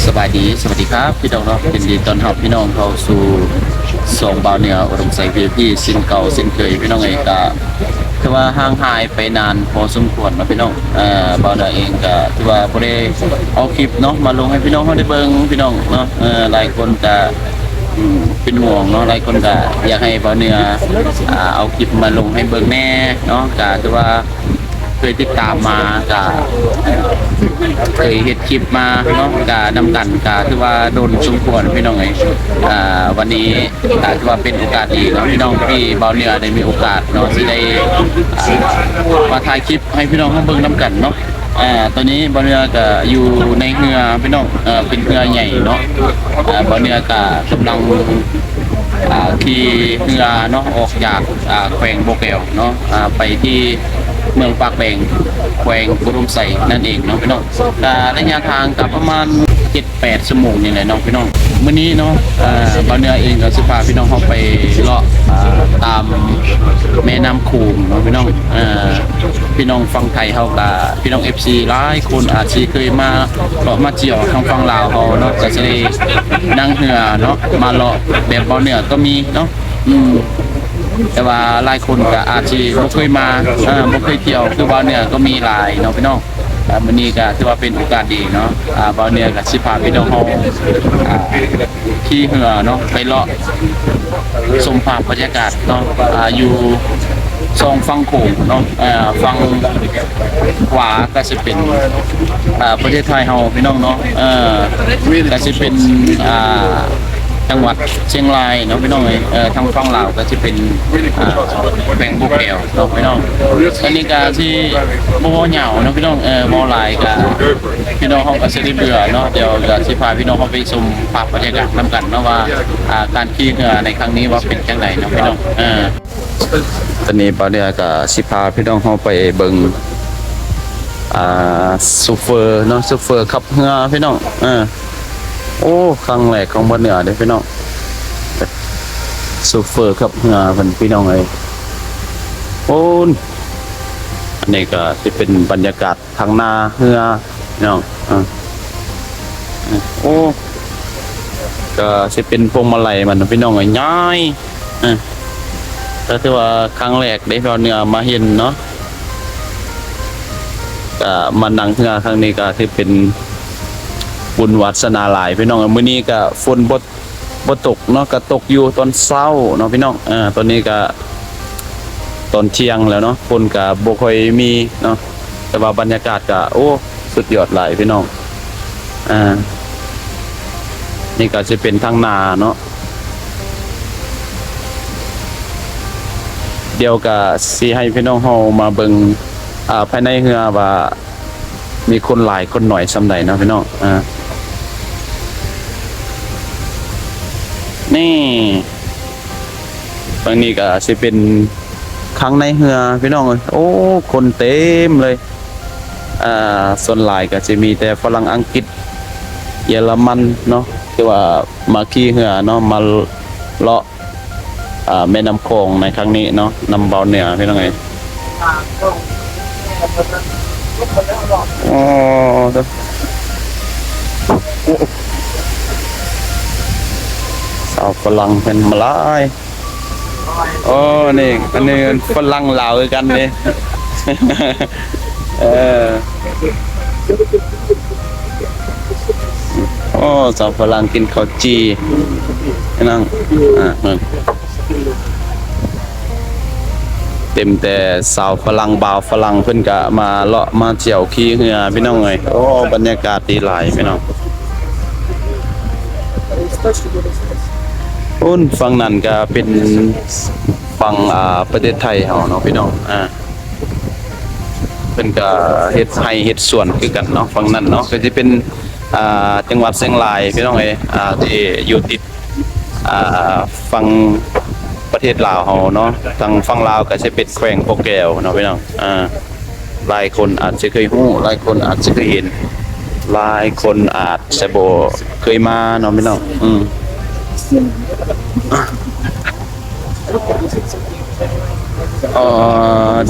ສະບາຍດີ ສະຫວັດດີຄັບພີ່ນ້ອງເນາະ, ຍິນດີຕ້ອນຮັບພີ່ນ້ອງເຂົ້າສູ່ຊ່ອງບ່າວເໜືອອຸດົມໄຊ ວີໄອພີ ເຊັ່ນເກົ່າເຊັ່ນເຄີຍ. ພີ່ນ້ອງເອີຍ ກະຖືວ່າຫ່າງຫາຍໄປນານພໍສົມຄວນເນາະພີ່ນ້ອງ. ເອີ ບ່າວເໜືອເອງກະຖືວ່າບໍ່ໄດ້ເອົາຄລິບເນາະມາລົງໃຫ້ພີ່ນ້ອງເຮົາໄດ້ເບິ່ງພີ່ນ້ອງເນາະ. ເອີ ຫຼາຍຄົນກະ ອືມ ເປັນຫ່ວງເນາະ, ຫຼາຍຄົນກະຢາກໃຫ້ບ່າວເໜືອ ອ່າ ເອົາຄລິບມາລົງໃຫ້ເບິ່ງແດ່ເນາະ. ກະຖືວ່າ ເຄີຍຕິດຕາມມາ ກະເຄີຍເຮັດຄລິບມາເນາະ, ກະນຳກັນ ກະຖືວ່າດົນສົມຄວນພີ່ນ້ອງເອີຍ. ອ່າ ວັນນີ້ ກະຖືວ່າເປັນໂອກາດດີເນາະພີ່ນ້ອງ ທີ່ບ່າວເໜືອໄດ້ມີໂອກາດເນາະ ຊິໄດ້ ອ່າ ມາຖ່າຍຄລິບໃຫ້ພີ່ນ້ອງເຮົາເບິ່ງນຳກັນເນາະ. ອ່າ ຕອນນີ້ບ່າວເໜືອກະຢູ່ໃນເຮືອພີ່ນ້ອງ, ເອີ ເປັນເຮືອໃຫຍ່ເນາະ. ອ່າ ບ່າວເໜືອກະກຳລັງ ອ່າ ຂີ່ເຮືອເນາະ ອອກຈາກ ອ່າ ແຂວງບໍ່ແກ້ວເນາະ ອ່າ ໄປທີ່ເມືອງປາກແບງ ແຂວງອຸດົມໄຊນັ້ນເອງເນາະພີ່ນ້ອງ. ກະໄລຍະທາງກະປະມານເຈັດແປດຊົ່ວໂມງນີ້ແຫຼະເນາະພີ່ນ້ອງ. ມື້ນີ້ເນາະ ອ່າ ບ່າວເໜືອເອງກະຊິພາພີ່ນ້ອງເຮົາໄປເລາະ ອ່າ ຕາມແມ່ນ້ຳໂຂງເນາະພີ່ນ້ອງ. ອ່າ ພີ່ນ້ອງຝັ່ງໄທເຮົາກະ ພີ່ນ້ອງເອັຟຊີຫຼາຍຄົນອາດຊິເຄີຍມາເລາະມາທ່ຽວທາງຝັ່ງລາວເຮົາເນາະ, ກະຊິໄດ້ນັ່ງເຮືອເນາະ ມາເລາະແບບບ່າວເໜືອກໍມີເນາະ. ອືມ ແຕ່ວ່າຫຼາຍຄົນກະອາດຊິບໍ່ເຄີຍມາ ເອີ ບໍ່ເຄີຍທ່ຽວຄືບ່າວເໜືອກໍມີຫຼາຍເນາະພີ່ນ້ອງ. ອ່າ ມື້ນີ້ກະຖືວ່າເປັນໂອກາດດີເນາະ, ອ່າ ບ່າວເໜືອກະຊິພາພີ່ນ້ອງເຮົາ ອ່າ ຂີ່ເຮືອເນາະ ໄປເລາະຊົມພາບບັນຍາກາດເນາະ ອ່າ ຢູ່ສອງຝັ່ງໂຂງເນາະ. ເອີ ຝັ່ງຂວາກະຊິເປັນ ອ່າ ປະເທດໄທເຮົາພີ່ນ້ອງເນາະ, ເອີ ກະຊິເປັນ ອ່າ ຈັງຫວັດຊຽງລາຍເນາະພີ່ນ້ອງເອີຍ. ເອີ ທາງຝັ່ງລາວກະຊິເປັນ ອ່າ ແຂວງບໍ່ແກ້ວເນາະພີ່ນ້ອງ. ອັນນີ້ກະຊິບໍ່ເວົ້າຍາວເນາະພີ່ນ້ອງ, ເອີ ເວົ້າຫຼາຍກະພີ່ນ້ອງເຮົາກະຊິໄດ້ເບື່ອເນາະ. ດຽວກະຊິພາພີ່ນ້ອງເຮົາໄປຊົມພາບບັນຍາກາດນຳກັນເນາະ ວ່າ ອ່າ ການຂີ່ເຮືອໃນຄັ້ງນີ້ວ່າເປັນຈັ່ງໃດເນາະພີ່ນ້ອງ. ເອີ ຕອນນີ້ບ່າວເໜືອກະຊິພາພີ່ນ້ອງເຮົາໄປເບິ່ງ ອ່າ ໂຊເຟີເນາະ, ໂຊເຟີຂັບເຮືອພີ່ນ້ອງ. ເອີ ໂອ້ ຄັ້ງແລກຂອງບ່າວເໜືອເດ້ພີ່ນ້ອງ, ໂຊເຟີຂັບເຮືອເພິ່ນພີ່ນ້ອງເອີຍ. ໂອ້ ອັນນີ້ກະຊິເປັນບັນຍາກາດທາງໜ້າເຮືອພີ່ນ້ອງ. ເອີ ໂອ້ ກະຊິເປັນພວງມາໄລມັນພີ່ນ້ອງເອີຍ, ໃຫຍ່. ເອີ ກະຖືວ່າຄັ້ງແລກເດ້ບ່າວເໜືອມາເຫັນເນາະ, ກະມານັ່ງເຮືອຄັ້ງນີ້ກະຖືເປັນບຸນວາສະໜາຫຼາຍພີ່ນ້ອງ. ມື້ນີ້ກະຝົນບໍ່ ບໍ່ຕົກເນາະ, ກະຕົກຢູ່ຕອນເຊົ້າເນາະພີ່ນ້ອງ. ເອີ ຕອນນີ້ກະຕອນທ່ຽງແລ້ວເນາະ, ຝົນກະບໍ່ຄ່ອຍມີເນາະ, ແຕ່ວ່າບັນຍາກາດກະ ໂອ້ ສຸດຍອດຫຼາຍພີ່ນ້ອງ. ອ່າ ນີ້ກະຊິເປັນທາງໜ້າເນາະ. ດຽວກະຊິໃຫ້ພີ່ນ້ອງເຮົາມາເບິ່ງ ອ່າ ພາຍໃນເຮືອວ່າມີຄົນຫຼາຍຄົນໜ້ອຍສ່ຳໃດເນາະພີ່ນ້ອງ. ອ່າ ນີ້ ຝັ່ງນີ້ກະຊິເປັນຂ້າງໃນເຮືອພີ່ນ້ອງເອີຍ. ໂອ້ ຄົນເຕັມເລີຍ. ອ່າ ສ່ວນຫຼາຍກະຊິມີແຕ່ຝຣັ່ງ ອັງກິດ ເຢຍລະມັນເນາະ ທີ່ວ່າມາຂີ່ເຮືອເນາະ ມາເລາະ ອ່າ ແມ່ນ້ຳຂອງໃນຄັ້ງນີ້ເນາະ ນຳບ່າວເໜືອພີ່ນ້ອງເອີຍ. ໂອ້ ໂອ້ ຊາວຝຣັ່ງເພິ່ນມາຫຼາຍ. ໂອ້ ນີ້ ອັນນີ້ຝຣັ່ງລາວຄືກັນນີ້. ເອີ ໂອ້ ຊາວຝຣັ່ງກິນເຂົ້າຈີ່ ພີ່ນ້ອງ. ອ່າ ເອີ ເຕັມແຕ່ຊາວຝຣັ່ງ ບ່າວຝຣັ່ງ ເພິ່ນກະມາເລາະມາທ່ຽວຂີ່ເຮືອພີ່ນ້ອງເອີຍ. ໂອ້ ບັນຍາກາດດີຫຼາຍພີ່ນ້ອງ. ໂອ້ ຝັ່ງນັ້ນກະເປັນຝັ່ງ ອ່າ ປະເທດໄທເຮົາເນາະພີ່ນ້ອງ. ອ່າ ເພິ່ນກະເຮັດໄຮ່ເຮັດສວນຄືກັນເນາະ ຝັ່ງນັ້ນເນາະ. ກະຊິເປັນ ອ່າ ຈັງຫວັດຊຽງລາຍພີ່ນ້ອງເອີຍ ອ່າ ທີ່ຢູ່ຕິດ ອ່າ ຝັ່ງປະເທດລາວເຮົາເນາະ. ທາງຝັ່ງລາວກະຊິເປັນແຂວງບໍ່ແກ້ວເນາະພີ່ນ້ອງ. ອ່າ ຫຼາຍຄົນອາດຈະເຄີຍຮູ້ ຫຼາຍຄົນອາດຈະເຄີຍເຫັນ ຫຼາຍຄົນອາດຈະບໍ່ເຄີຍມາເນາະພີ່ນ້ອງ. ອືມ ອໍ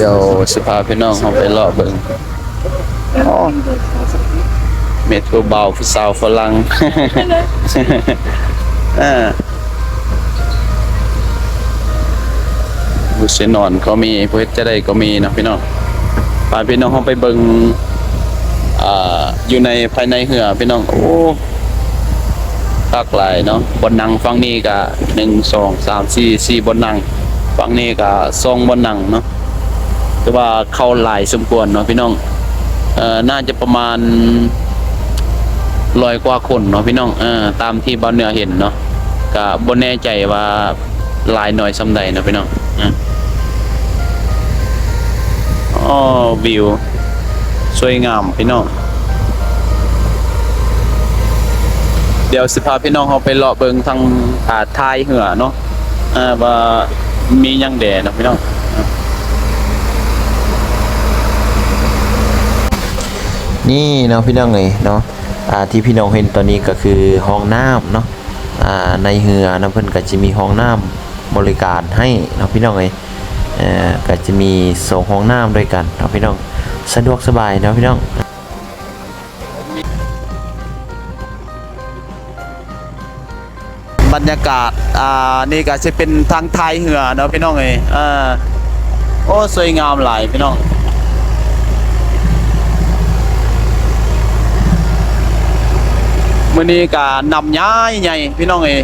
ດຽວຊິພາພີ່ນ້ອງເຮົາໄປເລາະເບິ່ງ. ອໍ ແມ່ນຜູ້ບ່າວຜູ້ສາວຝຣັ່ງ ເອີ ຜູ້ຊິນອນກໍມີ ຜູ້ເຮັດຈັ່ງໃດກໍມີເນາະພີ່ນ້ອງ. ພາພີ່ນ້ອງເຮົາໄປເບິ່ງ ອ່າ ຢູ່ໃນ ພາຍໃນເຮືອພີ່ນ້ອງ. ໂອ້ ຄັກຫຼາຍເນາະ. ບ່ອນນັ່ງຝັ່ງນີ້ກະ ໜຶ່ງ ສອງ ສາມ ສີ່ ສີ່ບ່ອນນັ່ງ, ຝັ່ງນີ້ກະ ສອງບ່ອນນັ່ງເນາະ. ແຕ່ວ່າເຂົ້າຫຼາຍສົມຄວນເນາະພີ່ນ້ອງ. ເອີ ໜ້າຈະປະມານຮ້ອຍກວ່າຄົນເນາະພີ່ນ້ອງ. ເອີ ຕາມທີ່ບ່າວເໜືອເຫັນເນາະ. ກະບໍ່ແນ່ໃຈວ່າຫຼາຍໜ້ອຍສ່ຳໃດເນາະພີ່ນ້ອງ. ເອີ ອໍ ວິວສວຍງາມພີ່ນ້ອງ. ດຽວຊິພາພີ່ນ້ອງເຮົາໄປເລາະເບິ່ງທາງ ອ່າ ທ້າຍເຮືອເນາະ ອ່າ ວ່າມີຫຍັງແດ່ເນາະພີ່ນ້ອງ. ນີ້ເນາະພີ່ນ້ອງເອີຍເນາະ ອ່າ ທີ່ພີ່ນ້ອງເຫັນຕອນນີ້ກໍຄືຫ້ອງນ້ຳເນາະ. ອ່າ ໃນເຮືອນະ ເພິ່ນກໍຈະມີຫ້ອງນ້ຳບໍລິການໃຫ້ເນາະພີ່ນ້ອງເອີຍ. ເອີ ກໍຈະມີສອງຫ້ອງນ້ຳດ້ວຍກັນເນາະພີ່ນ້ອງ, ສະດວກສະບາຍເນາະພີ່ນ້ອງ. ບັນຍາກາດ ອ່າ ນີ້ກໍຊິເປັນທາງທ້າຍເຮືອເນາະພີ່ນ້ອງເອີຍ. ເອີ ໂອ້ ສວຍງາມຫຼາຍພີ່ນ້ອງ. ມື້ນີ້ກໍນ້ຳໃຫຍ່ໆ ພີ່ນ້ອງເອີຍ.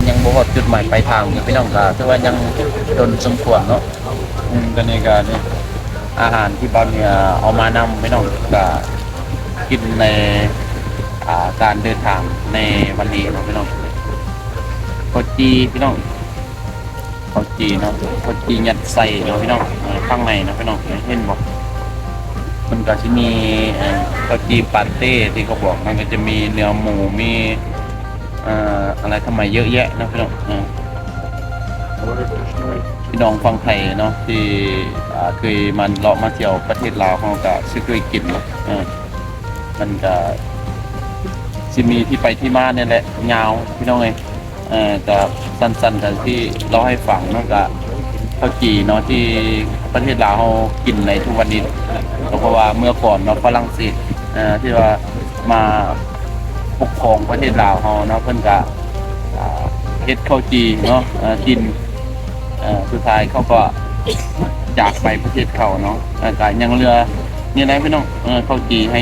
ຍັງບໍ່ຮອດຈຸດໝາຍປາຍທາງຢູ່ພີ່ນ້ອງ, ກໍຖືວ່າຍັງດົນສົມຄວນເນາະ. ອືມ ຕອນນີ້ກໍນີ້ ອາຫານທີ່ບ່າວເໜືອເອົາມານຳພີ່ນ້ອງ, ກໍກິນໃນ ອ່າ ການເດີນທາງໃນວັນນີ້ເນາະພີ່ນ້ອງ. ເຂົ້າຈີ່ພີ່ນ້ອງ. ເຂົ້າຈີ່ເນາະ, ເຂົ້າຈີ່ຍັດໄສ້ເນາະພີ່ນ້ອງ, ເອີ ຂ້າງໃນເນາະພີ່ນ້ອງ. ເຫັນບໍ່? ມັນກໍຊິມີ ເອີ ເຂົ້າຈີ່ປາເຕ້ທີ່ເຂົາບອກ, ມັນກໍຈະມີເນື້ອໝູ, ມີ ເອີ ອະໄລທຳໄມເຍອະແຍະເນາະພີ່ນ້ອງ. ເອີ ພີ່ນ້ອງຝັ່ງໄທເນາະ ທີ່ ອ່າ ເຄີຍມາເລາະມາທ່ຽວປະເທດລາວ ເຮົາກໍຊິເຄີຍກິນເນາະ. ເອີ ມັນກໍຊິມີທີ່ໄປທີ່ມານີ້ແຫຼະ ຍາວພີ່ນ້ອງເອີຍ. ເອີ ກໍສັ້ນໆ ກໍທີ່ເລົ່າໃຫ້ຟັງເນາະ, ກໍເຂົ້າຈີ່ເນາະ ທີ່ປະເທດລາວເຮົາກິນໃນທຸກວັນນີ້ ກໍເພາະວ່າເມື່ອກ່ອນເນາະ ຝຣັ່ງເສດ ເອີ ທີ່ວ່າມາປົກຄອງປະເທດລາວເຮົາເນາະ, ເພິ່ນກໍ ອ່າ ເຮັດເຂົ້າຈີ່ເນາະ ເອີ ກິນ ເອີ ສຸດທ້າຍເຂົາກໍຈາກໄປປະເທດເຂົາເນາະ, ແລ້ວກໍຍັງເຫຼືອນີ້ແຫຼະພີ່ນ້ອງ ເອີ ເຂົ້າຈີ່ໃຫ້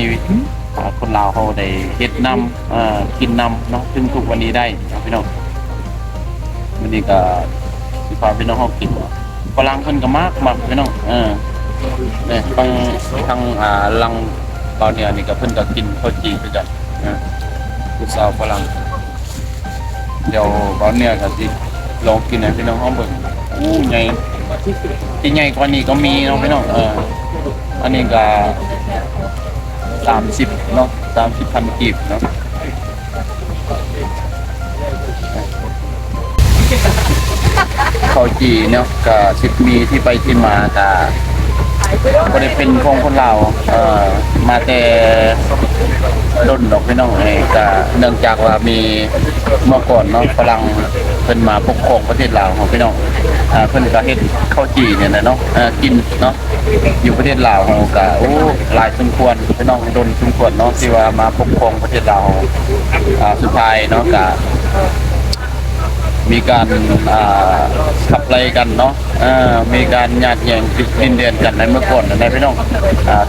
ອ່າ ຄົນລາວເຮົາໄດ້ເຮັດນຳ ເອີ ກິນນຳເນາະ ເຖິງທຸກວັນນີ້ໄດ້ເນາະພີ່ນ້ອງ. ມື້ນີ້ກໍຊິພາພີ່ນ້ອງເຮົາກິນເນາະ, ຝຣັ່ງເພິ່ນກໍມັກ ມັກພີ່ນ້ອງ. ເອີ ນີ້ ທາງ ທາງ ອ່າ ຫຼັງບ່າວເໜືອນີ້ກໍເພິ່ນກໍກິນເຂົ້າຈີ່ຄືກັນ ເອີ ຜູ້ສາວຝຣັ່ງ. ດຽວບ່າວເໜືອກໍຊິລອງກິນໃຫ້ພີ່ນ້ອງເຮົາເບິ່ງ. ໂອ້ ໃຫຍ່ ທີ່ໃຫຍ່ກວ່ານີ້ກໍມີເນາະພີ່ນ້ອງ. ເອີ ອັນນີ້ກໍສາມສິບເນາະ, ສາມສິບພັນກີບເນາະ. ເຂົ້າຈີ່ເນາະ ກະຊິມີທີ່ໄປທີ່ມາ ກະບໍ່ໄດ້ເປັນຂອງຄົນລາວ ເອີ ມາແຕ່ດົນດອກພີ່ນ້ອງເອີຍ. ກະເນື່ອງຈາກວ່າມີເມື່ອກ່ອນເນາະ ຝຣັ່ງເພິ່ນມາປົກຄອງປະເທດລາວເຮົາພີ່ນ້ອງ, ເພິ່ນກະເຮັດເຂົ້າຈີ່ນີ້ແຫຼະເນາະ ເອີ ກິນເນາະ. ຢູ່ປະເທດລາວເຮົາກະ ໂອ້ ຫຼາຍສົມຄວນພີ່ນ້ອງ, ດົນສົມຄວນເນາະ ທີ່ວ່າມາປົກຄອງປະເທດລາວເຮົາ. ອາ ສຸດທ້າຍເນາະ ກະ ມີການ ອ່າ ຂັບໄລ່ກັນເນາະ, ເອີ ມີການຍາດແຍ່ງດິນແດນກັນໃນເມື່ອກ່ອນນັ້ນນະພີ່ນ້ອງ. ອາ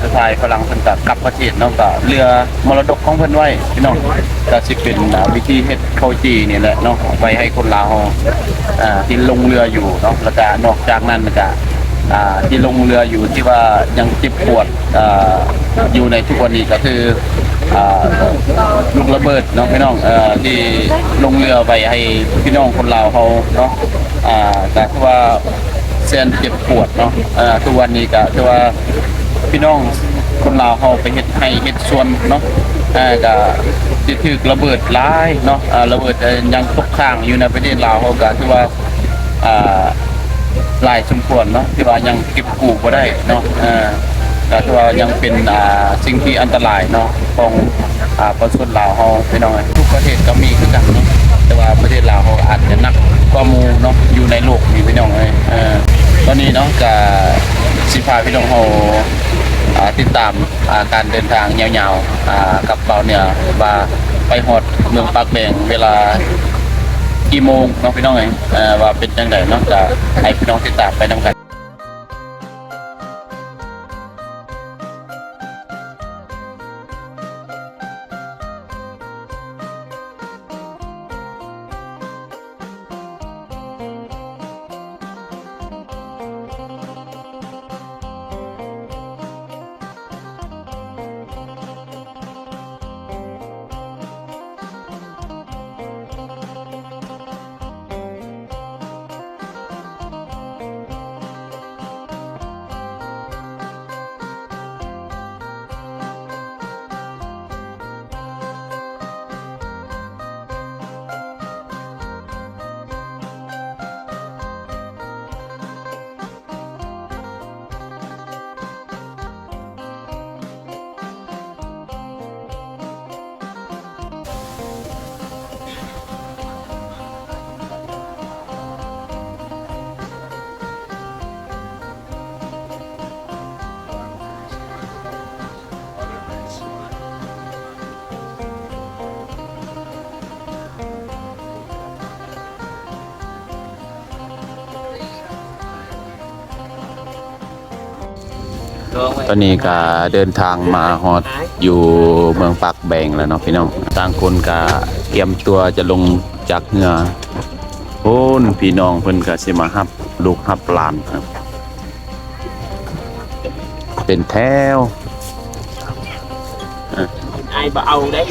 ສຸດທ້າຍຝຣັ່ງເພິ່ນກະກັບປະເທດເນາະ, ກະເຫຼືອມໍລະດົກຂອງເພິ່ນໄວ້ພີ່ນ້ອງ. ກະຊິເປັນ ອ່າ ວິທີເຮັດເຂົ້າຈີ່ນີ້ແຫຼະເນາະ ໄວ້ໃຫ້ຄົນລາວເຮົາ ອ່າ ທີ່ລົງເຮືອຢູ່ເນາະ. ແລ້ວກະນອກຈາກນັ້ນກະ ອ່າ ທີ່ລົງເຮືອຢູ່ ທີ່ວ່າຍັງເຈັບປວດ ອ່າ ຢູ່ໃນທຸກວັນນີ້ກໍຄື ອ່າ ລູກລະເບີດເນາະພີ່ນ້ອງ, ເອີ ທີ່ລົງເຮືອໄວ້ໃຫ້ພີ່ນ້ອງຄົນລາວເຮົາເນາະ. ອ່າ ກໍຄືວ່າແສນເຈັບປວດເນາະ, ເອີ ທຸກວັນນີ້ກໍຄືວ່າພີ່ນ້ອງ ຄົນລາວເຮົາໄປເຮັດໄຮ່ເຮັດສວນເນາະ ເອີ ກະຊິຖືກລະເບີດຫຼາຍເນາະ ເອີ ລະເບີດ ເອີ ຍັງຕົກຄ້າງຢູ່ໃນປະເທດລາວເຮົາ ກະຖືວ່າ ອ່າ ຫຼາຍສົມຄວນເນາະ ທີ່ວ່າຍັງເກັບກູ້ບໍ່ໄດ້ເນາະ ເອີ ກະຖືວ່າຍັງເປັນ ອ່າ ສິ່ງທີ່ອັນຕະລາຍເນາະ ຂອງ ອ່າ ປະຊາຊົນລາວເຮົາ ພີ່ນ້ອງເອີຍ. ທຸກປະເທດກໍມີຄືກັນເນາະ ແຕ່ວ່າປະເທດລາວເຮົາອາດຈະໜັກກວ່າໝູ່ເນາະ ຢູ່ໃນໂລກນີ້ ພີ່ນ້ອງເອີຍ. ເອີ ຕອນນີ້ເນາະ ກະຊິພາພີ່ນ້ອງເຮົາ ອ່າ ຕິດຕາມ ອ່າ ການເດີນທາງຍາວໆ ອ່າ ກັບບ່າວເໜືອ ວ່າໄປຮອດເມືອງປາກແບງເວລາ ກ່ໂມງເນາະ ພີ່ນ້ອງເອີຍ ເອີ ວ່າເປັນຈັ່ງໃດເນາະ ກະໃຫ້ພີ່ນ້ອງຕິດຕາມໄປນຳກັນ. ຕອນນີ້ກະເດີນທາງມາຮອດຢູ່ເມືອງປາກແບງແລ້ວເນາະ ພີ່ນ້ອງ. ຕ່າງຄົນກະກຽມຕົວຈະລົງຈາກເຮືອ. ໂອ້ນ ພີ່ນ້ອງເພິ່ນກະຊິມາຮັບລູກຮັບຫຼານ ເປັນແຖວ. ອ້າຍບໍ່ເອົາໄດ້.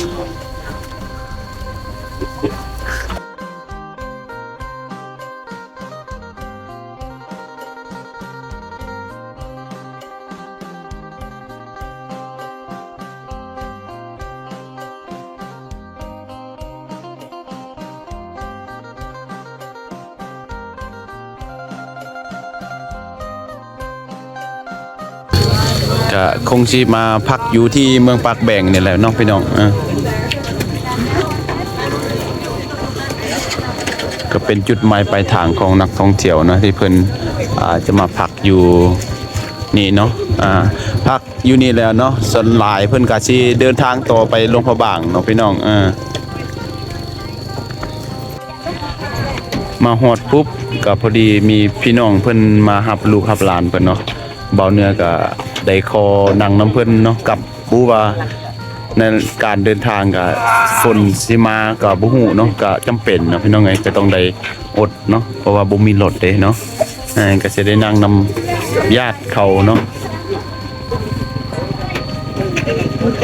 ກະຄົງຊິມາພັກຢູ່ທີ່ເມືອງປາກແບງນີ້ແຫຼະເນາະ ພີ່ນ້ອງ. ເອີ ກະເປັນຈຸດໝາຍປາຍທາງຂອງນັກທ່ອງທ່ຽວເນາະ ທີ່ເພິ່ນ ອ່າ ຈະມາພັກຢູ່ນີ້ເນາະ ອ່າ ພັກ ຢູ່ນີ້ແລ້ວເນາະ ສ່ວນຫຼາຍເພິ່ນກະຊິເດີນທາງຕໍ່ໄປຫຼວງພະບາງເນາະ ພີ່ນ້ອງ. ເອີ ມາຮອດປຸບກະພໍດີມີພີ່ນ້ອງເພິ່ນມາຮັບລູກຮັບຫຼານເພິ່ນເນາະ ບ່າວເໜືອກະໄດ້ຂໍນັ່ງນຳເພິ່ນເນາະ ກັບ ບໍ່ຮູ້ວ່າໃນການເດີນທາງກະຝົນຊິມາກະບໍ່ຮູ້ເນາະ ກະຈຳເປັນເນາະ ພີ່ນ້ອງເອີຍ ກະຕ້ອງໄດ້ອົດເນາະ ເພາະວ່າບໍ່ມີລົດເດ້ເນາະ. ເອີ ກະຊິໄດ້ນັ່ງນຳຍາດເຂົາເນາະ. ໂອເຄ.